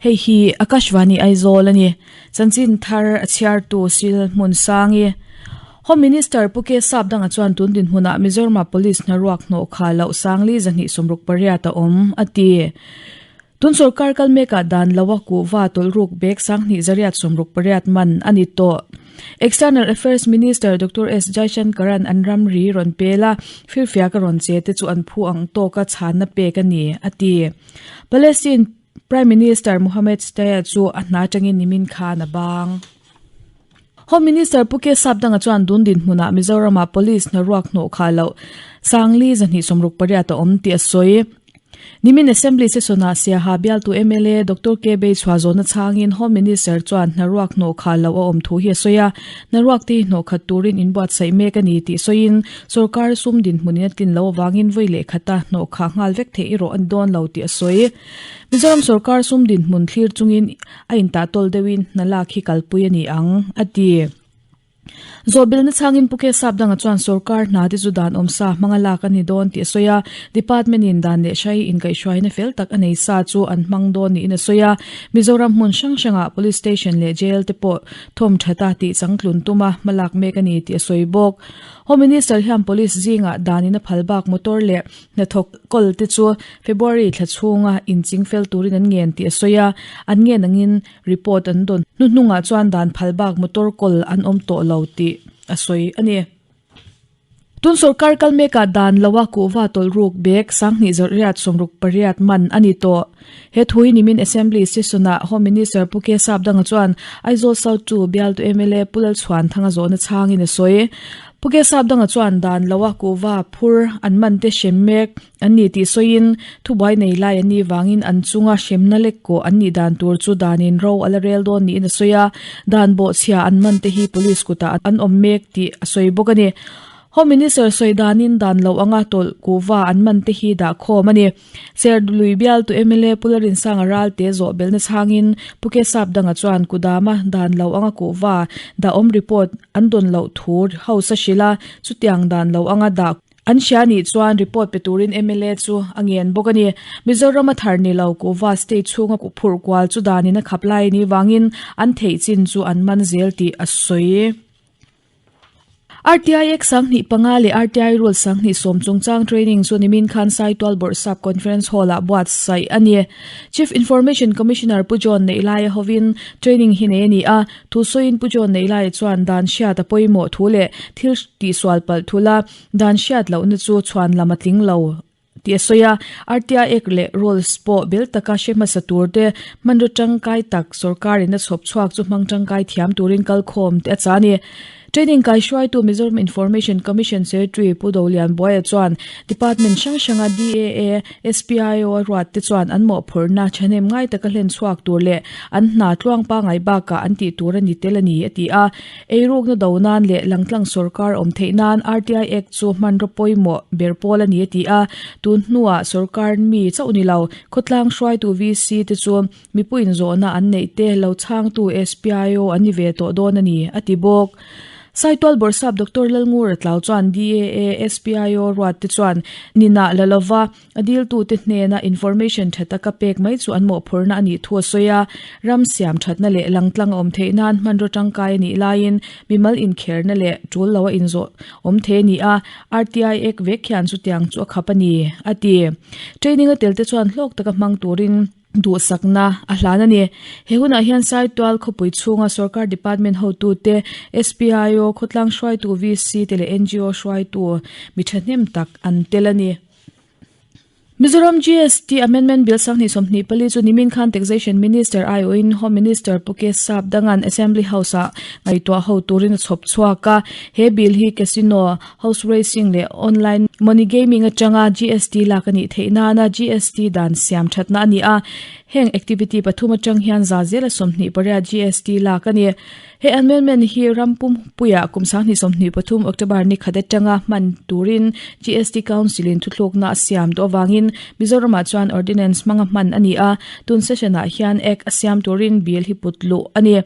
Hei hi Akashvani Aizawl a ni. Chanchin thar a chhiartu Sil Hmunsangi. Home Minister Pu K Sapdanga chuan tun dinhmunah Mizoramah Police hnaruak hnawh kha loh Sangli 268 a awm, a ti. Tun sorkar kal mekah dan loa kuhva tawlhruk bag 2868 man a ni tawh. External Affairs Minister Doctor S Jaishankaran an ramri rawn pel a, firfiak a rawn che te chu an phu ang tawka chhanna pek a ni, a ti. Palestine Prime Minister Mohammed Shtayyeh chu a hna atangin nimin khan a bang. Home Minister Pu K Sapdanga chuan dun dinhmunah Mizoramah Police hnaruak hnawh khah loh Sangli 268 a awm tih a sawi. Nimin Assembly session-ah Siaha bialtu mla Doctor K Beichhua zawhna chhangin Home Minister chuan hnaruak hnawh khah loh a awm thu hi a sawi a, hnaruak te hi hnawh khat turin inbuatsaih mek a ni tih sawiin Sorkar sum dinhmunin a tlin loh avangin vawi leh khata hnawh khah nghal vek theih erawh a ni dawn lo tih a sawi. Mizoram sorkar sum dinhmun thlir chungin a intahtawl deuhin hna lak hi kalpui a ni ang, a ti. Zawhbilna chhangin Pu K Sapdanga chuan sorkar hna te chu dan awmsa hmanga lak a ni dawn tih a sawi a, department in dan leh hrai inkaihhruaina fel tak a nei sa chu an hmang dawn niin a sawi a. Mizoram hmun hrang hrangah Police Station leh Jail te pawh thawm thata tih changtlun tuma hmalak mek a ni tih a sawi bawk. Home Minister hian Police zingah danin a phal bak motor leh hnathawk kawl te chu February thla chhunga inching fel turin an ngen tih a sawi a, an ngen angin report an dawn hnuhnungah chuan dan phal bak motor kawl an awm tawh lo tih a sawi a ni. Tun sorkar kal mekah dan loa kuhva tawlhruk bag 2868 man a ni tawh. He thu hi nimin Assembly session-ah Home Minister Pu K Sapdanga chuan Aizawl South 2 bialtu mla Pu Lalchhuanthanga zawhna chhangin a sawi. Pu K Sapdanga chuan dan loa kuhva phur an man te hrem mek an ni tih sawiin thubuai nei lai an nih vangin an chunga hremna lek kawh an nih dan tur chu danin ro a la rel dawn niin a sawi a, dan bawhchhia an man te hi police kutah an awm mek tih a sawi bawk a ni. Home Minister sawi danin dan loh anga tawlh kuhva an man te hi dah khawm a ni. Serlui bialtu mla Pu Larinsanga Ralte zawh belna chhangin Pu K Sapdanga chuan Kudama dan lo anga kuhva dah awm report an dawn loh thu House a hrilh a, chutiang dan lo anga dah an hria nih chuan report pe turin mla chu a ngen bawk a ni. Mizoram a thar ni lo kuhva state chhunga phurh kual chu danin a khap lai a nih vangin an theih chin chu an man zel tih a sawi. RTI Act 25 leh RTI Rule 20 chungchang training chu nimin khan Saitual Bawrhsap Conference Hall-ah buatsaih a ni. Chief Information Commissioner Pu John Neihlaia hovin training hi nei a ni a, thusawiin Pu John Neihlaia chuan dan hriat a pawimawh thu leh thil tihsual palh thula dan hriat lohna chu chhuan lam a tling lo tih a sawi a, RTI Act leh Rules pawh bel taka hre hmasa tur te, hmanraw tangkai tak sorkarin a chhawp chhuak chu hmang tangkai thiam turin kalkhawm te a chah a ni. Training kaihruaitu Mizoram Information Commission Secretary Pu Dolian Buaia chuan Department hrang hranga DAA, SPIO a ruat te chuan an mawhphurhna thahnem ngai taka hlen chhuak tur leh an hna tluang pangngai bakah an tih tur a ni tel a ni a ti a. Eirukna do nan leh langtlang sorkar awm theih nan RTI Act chu hmanraw pawimawh ber pawl a ni a ti a, tun hnuah sorkar mi chauh ni lo, khawtlang hruaitu VC te chu mipuiin zawhna an neih te lo chhangtu SPIO an ni ve tawh dawn a ni, a ti bawk. Saitual Bawrhsap Doctor Lalngura Tlau chuan DAA SPIO ruat te chuan ninah la lova, A diltute hnena information tha taka pek mai chu an mawhphurhna a nih thu a sawi a, ram siam thatna leh langtlang a awm theih nan hmanraw tangkai a nih laiin mimal inkherna leh tul lo a inzawh awm thei a ni a, RTI Act vek hian chutiang chu a khap a ni, a ti. Training a telte chuan hlawk taka hmang turin duhsakna a hlan a ni. He hunah hian Saitual khawpui chhunga sorkar department hotute, SPIO, khawtlang hruaitu VC te leh NGO hruaitu mi thahnem tak an tel a ni. Mizoram GST Amendment Bill 2024 chu nimin khan Taxation Minister aiawhin Home Minister Pu K Sapdanga'n Assembly House-ah ngaihtuah ho turin a chhawp chhuak a. He bill hi casino, house racing leh online money gaming atanga GST lak a nih theih nana GST dan siam thatna a ni a. Heng activity pathum atang hian za zela 28 GST lak a ni. He amendment hi ram pumpuiah kum 2023 October ni khat atanga hman turin GST Council in thuthlukna a siam tawh avangin Mizoramah chuan Ordinance hmanga hman a ni a, tun session ah hian Act a siam turin bill hi put luh a ni.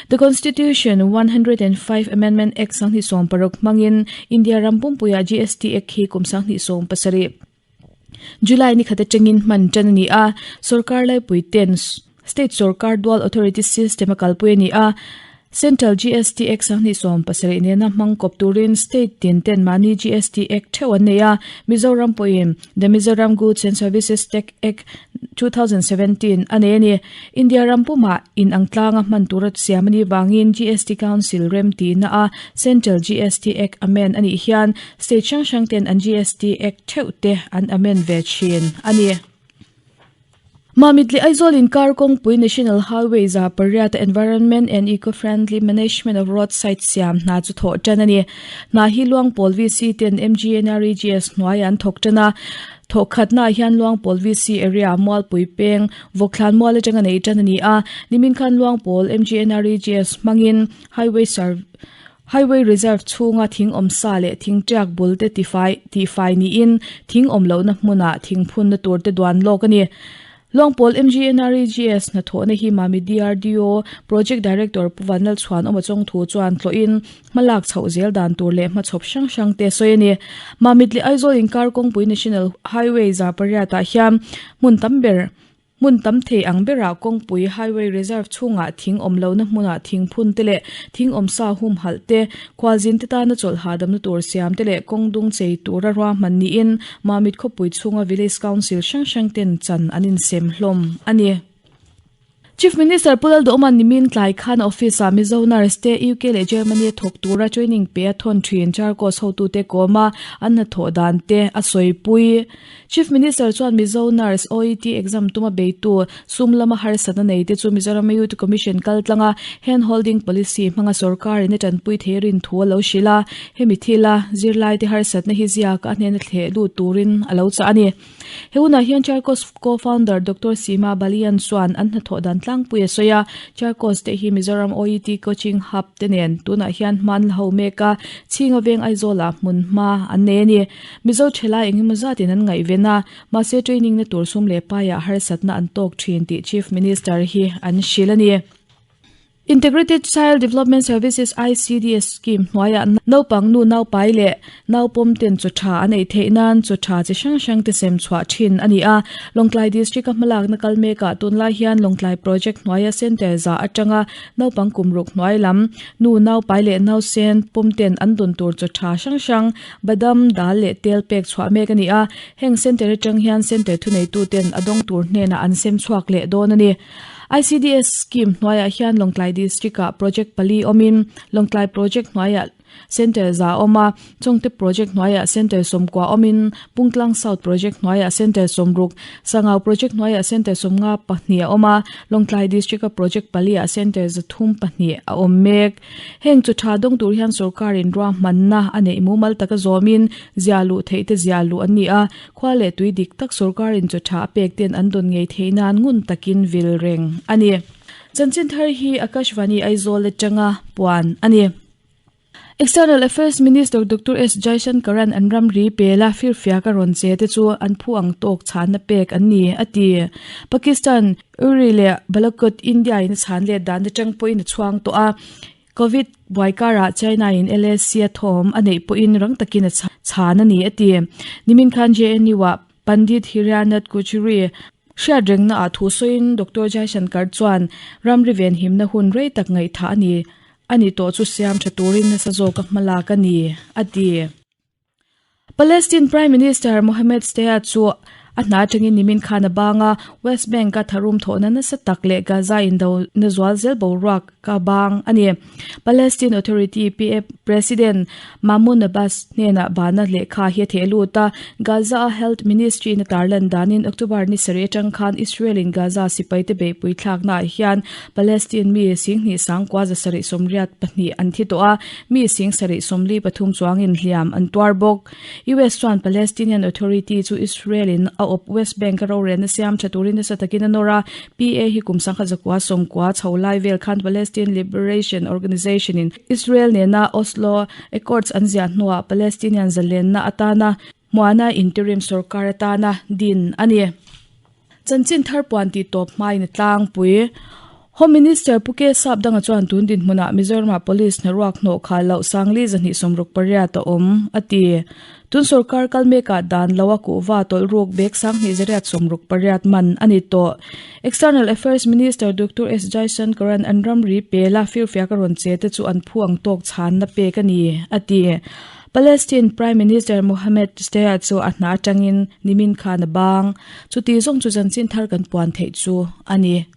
The Constitution 105 Amendment Act 2016 hmangin India ram pumpuiah GST Act hi kum 2017 July ni khat atangin hman tan a ni a, sorkar laipui ten. State sorkar dual authority system a kalpui a ni a. Central GST Act 2017 nena hmang kawp turin state tin ten mahni GST Act theuh an nei a, Mizoram pawhin The Mizoram Goods and Services Tax Act, 2017 a nei a ni. India ram pumah in ang tlanga hman tura siam a nih vangin GST Council rem tihna a Central GST Act amend a nih hian state hrang hrang ten an GST Act theuh te an amend ve thin a ni. Mamit leh Aizawl inkar kawngpui National Highway 800 a Environment and Eco-Friendly Management of Roadside siam hna chu thawh tan a ni. Hna hi Luangpawl VC ten MGNREGS hnuaiah an thawk tan a. Thawh khatnaah hian Luangpawl VC area Mualpui peng Vawkthlan mual atanga nei tan a ni a. Nimin khan Luangpawl MGNREGS hmangin Highway Highway Reserve chhunga thing awm sa leh thing tiak bul te tifai tihfai niin thing awm lohna hmunah thing phunna tur te duan lawk a ni. Luangpawl MGNREGS hnathawhna hi Mami DRDO Project Director Pu Vanlal Chhuanawma Chawngthu chuan tlawhin hmalak chhoh zel dan tur leh hmachhawp hrang hrang te sawi a ni. Mamit leh Aizawl inkar kawngpui National Highway 800 ah hian hmun tam ber Hmun tam thei ang berah kawngpui Highway Reserve chhungah thing awm lohna hmunah thing phun te leh thing awmsa humhalh te, khualzin te tana chawlh hahdamna tur siam te leh kawng dung chei tura ruahman niin Mamit khawpui chhunga Village Council hrang hrang ten chan an insem hlawm a ni. Chief Minister Pu Lalduhawman nimin tlai khan office ah Mizo nurse te UK leh Germany a thawk tura training pe a thawn thin Charcos hotute kawma an hnathawh dan te a sawipui. Chief Minister chuan Mizo Nurse OET exam tuma beitu sum lama harsatna nei te chu Mizoram Youth Commission kal tlanga hand holding policy hmanga sorkarin a tanpui thei rin thu a lo hrilh a, hemi thila zirlaite harsatna hi ziak a hnena thleh lut turin a lo chah a ni. He hunah hian Charcos co-founder Doctor Seema Baliyan chuan an hnathawh dan tlangpui a sawi a, Charcos te hi Mizoram OET Coaching Hub te nen tunah hian hman la ho mek a, Chhinga Veng Aizawlah hmun hma an nei a ni. Mizo thelai eng emaw zatin an ngaihven a, mahse training na tur sum leh paiah harsatna an tawk thin tih Chief Minister hi an hrilh a ni. Integrated Child Development Services, ICDS, scheme hnuaiah naupang nu naupai leh naupawm ten chaw tha an ei theih nan chaw tha chi hrang hrang te sem chhuah thin a ni a. Lawngtlai District a hmalakna kal mekah tunlai hian Lawngtlai Project hnuaia Centre za atanga naupang kum ruk hnuai lam nu naupai leh nausen pawm ten an dawn tur chaw tha hrang hrang Badam, dal leh tel pek chhuah mek a ni a, heng centre atang hian centre thuneituten a dawng tur hnenah an sem chhuak leh dawn a ni. ICDS scheme hnuaiah hian Lawngtlai District-ah project pali awmin Lawngtlai project hnuaiah centre za a awm a, Chawngte project hnuaiah centre sawmkua awmin Pungtlang South project hnuaiah centre sawmruk, Sangau project hnuaiah centre sawmnga pahnih a awm a, Lawngtlai District-a project paliah centre 32 a awm mek. Heng chu tha dawng tur hian sorkarin ruahmanna a neih mumal taka zawmin zia luh theih te zia luh an ni a, khua leh tui dik tak sorkarin chaw tha a pek ten an dawn ngei theih nan ngun takin vil reng a ni. Chanchin thar hi Akashvani Aizawl atanga puan a ni. External Affairs Minister Doctor S Jaishankaran an ramri pela firfiak a rawn che te chu an phu ang tawk chhanna pek an ni a ti. Pakistan Uri leh Balakot India in a chhan let dan atang pawhin a chhuang tawh a, Covid buai karah China in LAC a thawm a neih pawhin rang takin a chhan a ni a ti. Nimin khan JNU ah Pandit Hiryanath Kuchuri hriat rengna ah thu sawiin Doctor Jaishankar chuan ramri venhimna hun rei tak ngaihthah a ni a ni tawh chu siam tha turin nasa zawk a hmalak a ni a ti. Palestine Prime Minister Mohammed Shtayyeh chu a hna atangin nimin khan a bang a, West Bank-a tharum thawhna nasa tak leh Gaza indo na zual zel boruak ka bang a ni. Palestine Authority, PA, President Mahmoud Abbas hnenah bana lehkha hi a theh lut a, Gaza-a Health Ministry-in a tarlan danin October ni sarih atang khan Israel-in Gaza sipaite beihpui thlaknaah hian Palestine mi singhnih sangkua zasarih sawmriat pahnih an thi tawh a, Mi singsarih 43 chuangin hliam an tuar bawk. US chuan Palestinian Authority chu Israel-in a awp West Bank-a rorelna siam tha turin nasa takin a nawr a. PA hi kum sangkhat zakua sawmkua chho lai vel khan Palestine Liberation Organization-in Israel nena Oslo Accords an ziah hnuah Palestinian zalenna atana hmuahna interim sorkar atana din a ni. Chanchin thar puan tih tawp hmain a tlangpui. Home Minister Pu K Sapdanga chuan tun dinhmunah Mizoramah Police hnaruak hnawh khah loh Sangli 268 a awm, a ti. Tun sorkar kal mekah dan lo a kuhva tawlh ruk bag 2868 man a ni tawh. External Affairs Minister Doctor S Jaishankar-a'n an ramri pela firfiak a rawn che te chu an phu ang tawk chhanna pek a ni, a ti. Palestine Prime Minister Mohammed Shtayyeh chu a hna atangin nimin khan a bang. Chuti zawng chu chanchin thar kan puan theih chu a ni.